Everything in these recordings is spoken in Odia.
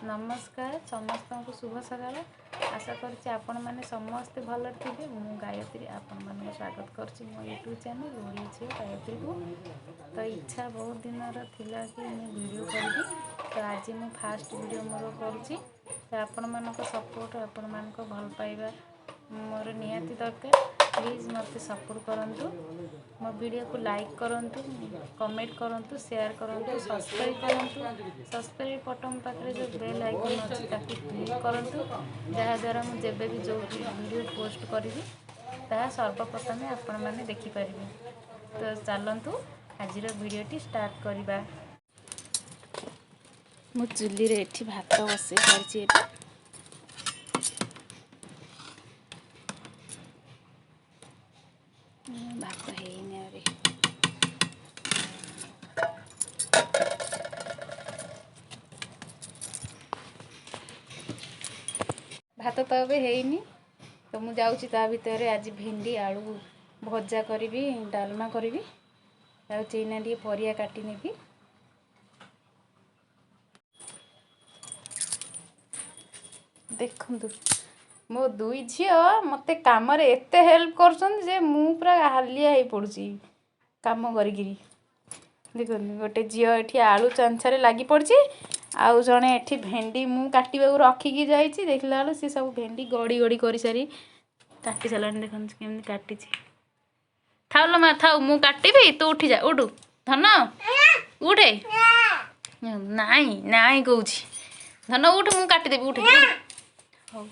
ନମସ୍କାର ସମସ୍ତଙ୍କୁ, ଶୁଭ ସକାଳ। ଆଶା କରୁଛି ଆପଣମାନେ ସମସ୍ତେ ଭଲରେ ଥିବେ। ମୁଁ ଗାୟତ୍ରୀ ଆପଣମାନଙ୍କୁ ସ୍ୱାଗତ କରୁଛି ମୋ ୟୁଟ୍ୟୁବ୍ ଚ୍ୟାନେଲ୍ ଓଡ଼ିଆ ଝିଅ ଗାୟତ୍ରୀକୁ। ତ ଇଚ୍ଛା ବହୁତ ଦିନର ଥିଲା କି ମୁଁ ଭିଡ଼ିଓ କରିବି, ତ ଆଜି ମୁଁ ଫାଷ୍ଟ ଭିଡ଼ିଓ ମୋର କରୁଛି। ତ ଆପଣମାନଙ୍କ ସପୋର୍ଟ, ଆପଣମାନଙ୍କ ଭଲ ପାଇବା ମୋର ନିହାତି ଦରକାର। ପ୍ଲିଜ୍ ମୋତେ ସପୋର୍ଟ କରନ୍ତୁ, ମୋ ଭିଡ଼ିଓକୁ ଲାଇକ୍ କରନ୍ତୁ, କମେଣ୍ଟ କରନ୍ତୁ, ସେୟାର କରନ୍ତୁ, ସବସ୍କ୍ରାଇବ୍ କରନ୍ତୁ। ସବସ୍କ୍ରାଇବ୍ ବଟନ୍ ପାଖରେ ଯେଉଁ ବେଲ୍ ଆଇକନ୍ ଅଛି, ତାକୁ କ୍ଲିକ୍ କରନ୍ତୁ, ଯାହାଦ୍ୱାରା ମୁଁ ଯେବେ ବି ଯେଉଁ ଭିଡ଼ିଓ ପୋଷ୍ଟ କରିବି ତାହା ସର୍ବପ୍ରଥମେ ଆପଣମାନେ ଦେଖିପାରିବେ। ତ ଚାଲନ୍ତୁ, ଆଜିର ଭିଡ଼ିଓଟି ଷ୍ଟାର୍ଟ କରିବା। ମୁଁ ଚୁଲିରେ ଏଠି ଭାତ ବସେଇ ସାରିଛି ଏବେ। ଭାତ ହେଇନି ଆହୁରି। ଭାତ ତ ଏବେ ହେଇନି, ତ ମୁଁ ଯାଉଛି ତା ଭିତରେ ଆଜି ଭେଣ୍ଡି ଆଳୁ ଭଜା କରିବି, ଡାଲମା କରିବି। ଯାଉଛି ଏଇନା ଟିକେ ପରିବା କାଟି ନେବି। ଦେଖନ୍ତୁ, ମୋ ଦୁଇ ଝିଅ ମୋତେ କାମରେ ଏତେ ହେଲ୍ପ କରୁଛନ୍ତି ଯେ ମୁଁ ପୁରା ହାଲିଆ ହେଇ ପଡ଼ୁଛି କାମ କରିକିରି। ଦେଖନ୍ତୁ, ଗୋଟେ ଝିଅ ଏଠି ଆଳୁ ଚାଞ୍ଛାରେ ଲାଗି ପଡ଼ିଛି, ଆଉ ଜଣେ ଏଠି ଭେଣ୍ଡି ମୁଁ କାଟିବାକୁ ରଖିକି ଯାଇଛି, ଦେଖିଲା ବେଳକୁ ସିଏ ସବୁ ଭେଣ୍ଡି ଗଡ଼ି ଗଡ଼ି କରିସାରି କାଟି ସାରିଲାଣି। ଦେଖନ୍ତୁ କେମିତି କାଟିଛି। ଥାଉ ଲୋ ମା, ଥାଉ, ମୁଁ କାଟିବି, ତୁ ଉଠିଯା। ଉଠୁ ଧନ, ଉଠେ। ନାଇଁ ନାଇଁ କହୁଛି। ଧନ ଉଠ, ମୁଁ କାଟିଦେବି, ଉଠେ। ହଉ,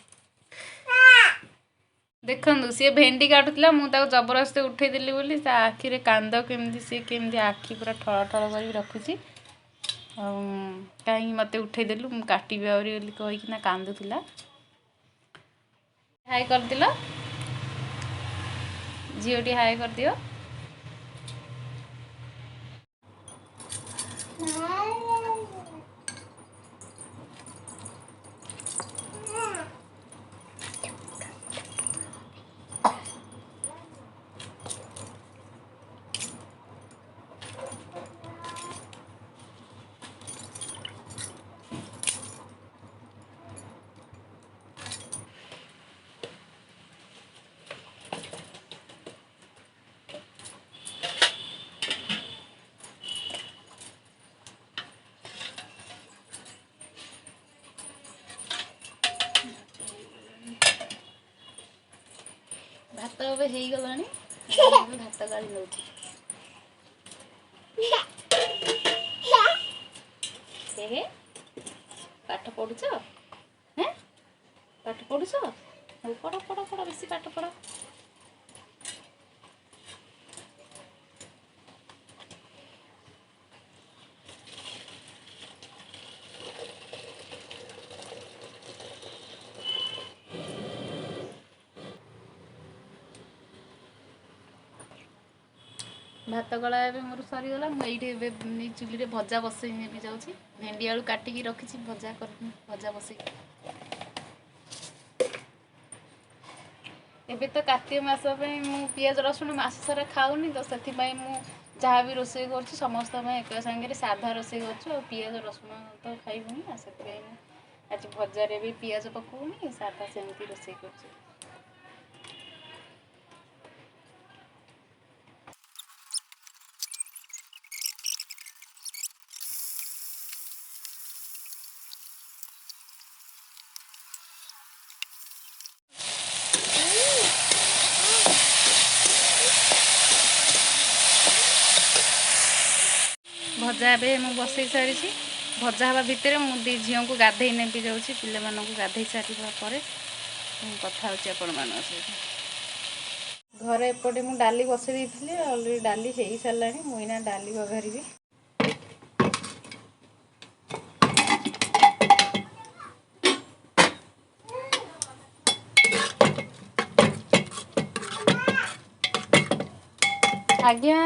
ଦେଖନ୍ତୁ, ସିଏ ଭେଣ୍ଡି କାଟୁଥିଲା, ମୁଁ ତାକୁ ଜବରଦସ୍ତି ଉଠେଇଦେଲି ବୋଲି ତା ଆଖିରେ କାନ୍ଦ କେମିତି, ସିଏ କେମିତି ଆଖି ପୁରା ଠଳ ଠଳ କରିକି ରଖୁଛି। ଆଉ କାହିଁକି ମୋତେ ଉଠେଇଦେଲୁ, ମୁଁ କାଟିବି ଆହୁରି ବୋଲି କହିକିନା କାନ୍ଦୁଥିଲା। ହାଇ କରିଦିଲ ଝିଅଟି, ହାଇ କରିଦିଅ। ଭାତ ଏବେ ହେଇଗଲାଣି, ଏବେ ଭାତ ଗାଳି ନେଉଛି। ହେ, ପାଠ ପଢୁଛ? ହେଁ, ପାଠ ପଢୁଛ? ହଉ, ପଢ଼ ପଢ଼ ପଢ଼, ବେଶୀ ପାଠ ପଢ଼। ଭାତ ଗଳା ଏବେ ମୋର ସରିଗଲା। ମୁଁ ଏଇଠି ଏବେ ଚୁଲିରେ ଭଜା ବସେଇ ନେବି ଯାଉଛି। ଭେଣ୍ଡି ଆଳୁ କାଟିକି ରଖିଛି, ଭଜା କରି ଭଜା ବସେଇ। ଏବେ ତ କାର୍ତ୍ତିକ ମାସ ପାଇଁ ମୁଁ ପିଆଜ ରସୁଣ ମାସ ସାରା ଖାଉନି, ତ ସେଥିପାଇଁ ମୁଁ ଯାହା ବି ରୋଷେଇ କରୁଛି ସମସ୍ତଙ୍କ ପାଇଁ ଏକ ସାଙ୍ଗରେ ସାଧା ରୋଷେଇ କରୁଛୁ, ଆଉ ପିଆଜ ରସୁଣ ତ ଖାଇବୁନି ନା। ସେଥିପାଇଁ ମୁଁ ଆଜି ଭଜାରେ ବି ପିଆଜ ପକାଉନି, ସାଧା ସେମିତି ରୋଷେଇ କରୁଛି। ଭଜା ଏବେ ମୁଁ ବସେଇ ସାରିଛି। ଭଜା ହେବା ଭିତରେ ମୁଁ ଦୁଇ ଝିଅଙ୍କୁ ଗାଧେଇ ନେବି ଯାଉଛି। ପିଲାମାନଙ୍କୁ ଗାଧେଇ ସାରିବା ପରେ ମୁଁ କଥା ହେଉଛି ଆପଣମାନଙ୍କ ସହିତ। ଘରେ ଏପଟେ ମୁଁ ଡାଲି ବସେଇ ଦେଇଥିଲି, ଅଲରେଡ଼ି ଡାଲି ହେଇସାରିଲାଣି। ମୁଁ ଏଇନା ଡାଲି ବଘାରିବି। ଆଜ୍ଞା।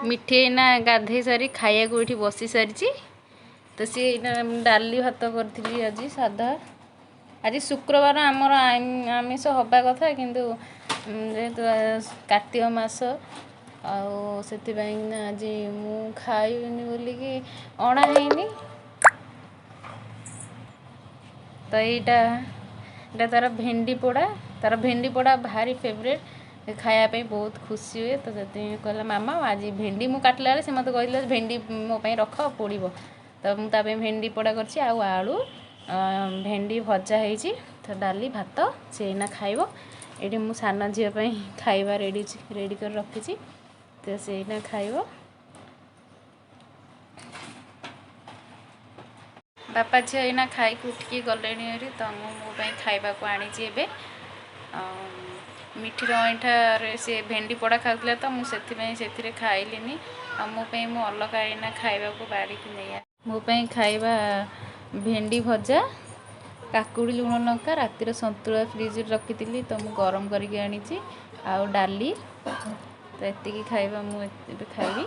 ମିଠି ଏଇନା ଗାଧେଇ ସାରି ଖାଇବାକୁ ଏଇଠି ବସି ସାରିଛି। ତ ସିଏ ଏଇନା ଡାଲି ଭାତ କରିଥିଲି ଆଜି ସାଧା। ଆଜି ଶୁକ୍ରବାର, ଆମର ଆମିଷ ହେବା କଥା, କିନ୍ତୁ ଯେହେତୁ କାର୍ତ୍ତିକ ମାସ ଆଉ ସେଥିପାଇଁକିନା ଆଜି ମୁଁ ଖାଇବିନି ବୋଲିକି ଅଣା ହେଇନି। ତ ଏଇଟା ତାର ଭେଣ୍ଡି ପୋଡ଼ା। ତାର ଭେଣ୍ଡି ପୋଡ଼ା ଭାରି ଫେଭରେଟ୍, ଖାଇବା ପାଇଁ ବହୁତ ଖୁସି ହୁଏ। ତ ସେଥିପାଇଁ କହିଲା ମାମା ଆଜି ଭେଣ୍ଡି ମୁଁ କାଟିଲା ବେଳେ ସେ ମୋତେ କହିଥିଲା ଭେଣ୍ଡି ମୋ ପାଇଁ ରଖ ପୋଡ଼ିବ। ତ ମୁଁ ତା ପାଇଁ ଭେଣ୍ଡି ପୋଡ଼ା କରିଛି ଆଉ ଆଳୁ ଭେଣ୍ଡି ଭଜା ହେଇଛି। ତ ଡାଲି ଭାତ ସେ ଏଇନା ଖାଇବ। ଏଇଠି ମୁଁ ସାନ ଝିଅ ପାଇଁ ଖାଇବା ରେଡ଼ି କରି ରଖିଛି, ତ ସେ ଏଇନା ଖାଇବ। ବାପା ଝିଅ ଏଇନା ଖାଇକି ଉଠିକି ଗଲେଣି ଭାରି। ତ ମୁଁ ମୋ ପାଇଁ ଖାଇବାକୁ ଆଣିଛି ଏବେ। ଆଉ ମିଠିର ଅଇଁଠାରେ ସେ ଭେଣ୍ଡି ପୋଡ଼ା ଖାଉଥିଲା, ତ ମୁଁ ସେଥିପାଇଁ ସେଥିରେ ଖାଇଲିନି। ଆଉ ମୋ ପାଇଁ ମୁଁ ଅଲଗା ଏଇନା ଖାଇବାକୁ ବାଢ଼ିକି ନେଇ ମୋ ପାଇଁ ଖାଇବା ଭେଣ୍ଡି ଭଜା, କାକୁଡ଼ି ଲୁଣ ଲଙ୍କା, ରାତିର ସନ୍ତୁଳା ଫ୍ରିଜରେ ରଖିଥିଲି ତ ମୁଁ ଗରମ କରିକି ଆଣିଛି, ଆଉ ଡାଲି। ତ ଏତିକି ଖାଇବା ମୁଁ ଏବେ ଖାଇବି।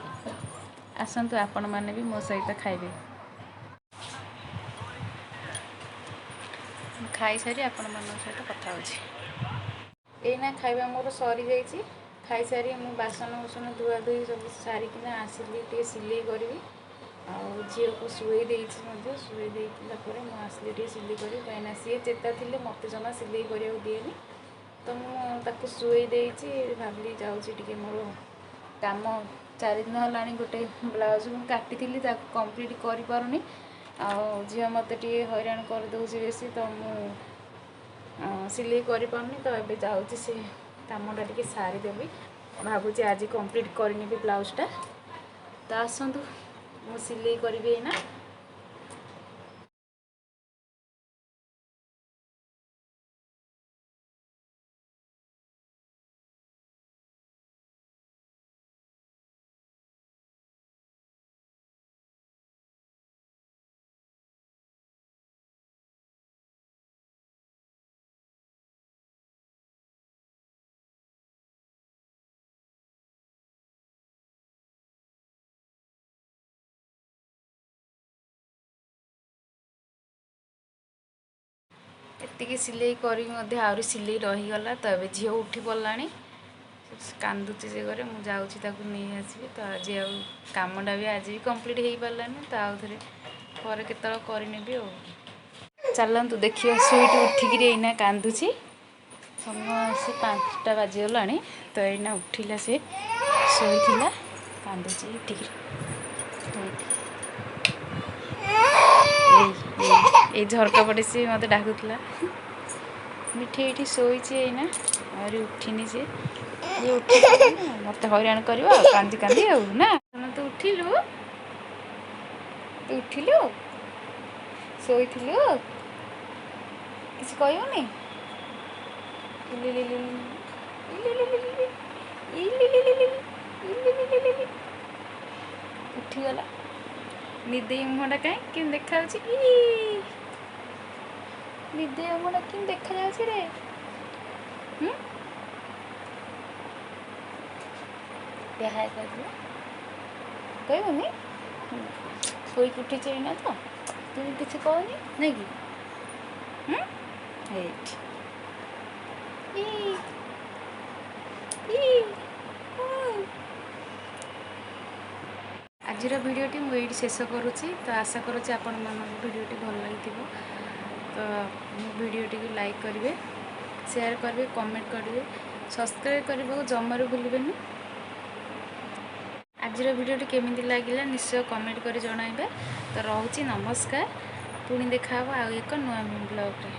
ଆସନ୍ତୁ ଆପଣମାନେ ବି ମୋ ସହିତ ଖାଇବେ। ମୁଁ ଖାଇସାରି ଆପଣମାନଙ୍କ ସହିତ କଥା ହେଉଛି। ଏଇନା ଖାଇବା ମୋର ସରିଯାଇଛି। ଖାଇସାରି ମୁଁ ବାସନ କୁସନ ଧୁଆ ଧୁଇ ସବୁ ସାରିକିନା ଆସିଲି ଟିକେ ସିଲେଇ କରିବି। ଆଉ ଝିଅକୁ ଶୁଏଇ ଦେଇଛି ମଧ୍ୟ। ଶୁଏଇ ଦେଇଥିଲା ପରେ ମୁଁ ଆସିଲି ଟିକେ ସିଲେଇ କରିବି, କାହିଁକିନା ସିଏ ଚେତା ଥିଲେ ମୋତେ ଜମା ସିଲେଇ କରିବାକୁ ଦିଏନି। ତ ମୁଁ ତାକୁ ଶୁଏଇ ଦେଇଛି, ଭାବିଲି ଯାଉଛି ଟିକେ ମୋର କାମ। 4 ଦିନ ହେଲାଣି ଗୋଟେ ବ୍ଲାଉଜ୍ ମୁଁ କାଟିଥିଲି, ତାକୁ କମ୍ପ୍ଲିଟ୍ କରିପାରୁନି। ଆଉ ଝିଅ ମୋତେ ଟିକେ ହଇରାଣ କରିଦେଉଛି ବେଶୀ, ତ ମୁଁ ସିଲେଇ କରିପାରୁନି। ତ ଏବେ ଯାଉଛି ସେ କାମଟା ଟିକେ ସାରିଦେବି, ଭାବୁଛି ଆଜି କମ୍ପ୍ଲିଟ୍ କରିନେବି ବ୍ଲାଉଜ୍ଟା। ତ ଆସନ୍ତୁ ମୁଁ ସିଲେଇ କରିବି ଏଇନା। ଏତିକି ସିଲେଇ କରିକି ମଧ୍ୟ ଆହୁରି ସିଲେଇ ରହିଗଲା। ତ ଏବେ ଝିଅ ଉଠି ପଡ଼ିଲାଣି, କାନ୍ଦୁଛି ସେ ଘରେ, ମୁଁ ଯାଉଛି ତାକୁ ନେଇ ଆସିବି। ତ ଆଜି ଆଉ କାମଟା ବି ଆଜି ବି କମ୍ପ୍ଲିଟ୍ ହେଇପାରିଲାନି, ତ ଆଉ ଥରେ ପରେ କେତେବେଳେ କରିନେବି। ଆଉ ଚାଲନ୍ତୁ ଦେଖିବା, ଶୋଇକି ଉଠିକିରି ଏଇନା କାନ୍ଦୁଛି। ସମୟ ଆସି 5ଟା ବାଜିଗଲାଣି, ତ ଏଇନା ଉଠିଲା, ସେ ଶୋଇଥିଲା, କାନ୍ଦୁଛି ଉଠିକିରି। ଏଇ ଝରକା ପଟେ ସିଏ ମୋତେ ଡାକୁଥିଲା। ମିଠି ଏଇଠି ଶୋଇଛି ଏଇନା, ଆହୁରି ଉଠିନି ସିଏ। ଇଏ ଉଠି ମୋତେ ହଇରାଣ କରିବ ଆଉ କାନ୍ଦି କାନ୍ଦି ଆଉ ନା। ତୁ ଉଠିଲୁ? ତୁ ଉଠିଲୁ? ଶୋଇଥିଲୁ? କିଛି କହିବୁନି? ଉଠିଗଲା। ନିଦେଇ ମୁହଁଟା କାହିଁ କେମିତି ଦେଖାଯାଉଛି କି? ନିଦେଇ ମୁହଁଟା କେମିତି ଦେଖାଯାଉଛି ରେ? ହାଏ କହିବୁ? କହିବୁନି? ଶୋଇକି ଉଠିଛି ଏଇନା, ତ ତୁ କିଛି କହୁନି ନାଇଁ କି? ଏଇଠି ଆଜିର ଭିଡ଼ିଓଟି ମୁଁ ଏଇଠି ଶେଷ କରୁଛି। ତ ଆଶା କରୁଛି ଆପଣମାନଙ୍କୁ ଭିଡ଼ିଓଟି ଭଲ ଲାଗିଥିବ। ତ ମୋ ଭିଡ଼ିଓଟିକୁ ଲାଇକ୍ କରିବେ, ସେୟାର କରିବେ, କମେଣ୍ଟ କରିବେ, ସବସ୍କ୍ରାଇବ୍ କରିବାକୁ ଜମାରୁ ଭୁଲିବେନି। ଆଜିର ଭିଡ଼ିଓଟି କେମିତି ଲାଗିଲା ନିଶ୍ଚୟ କମେଣ୍ଟ କରି ଜଣାଇବେ। ତ ରହୁଛି, ନମସ୍କାର। ପୁଣି ଦେଖାହେବ ଆଉ ଏକ ନୂଆ ବ୍ଲଗ୍ରେ।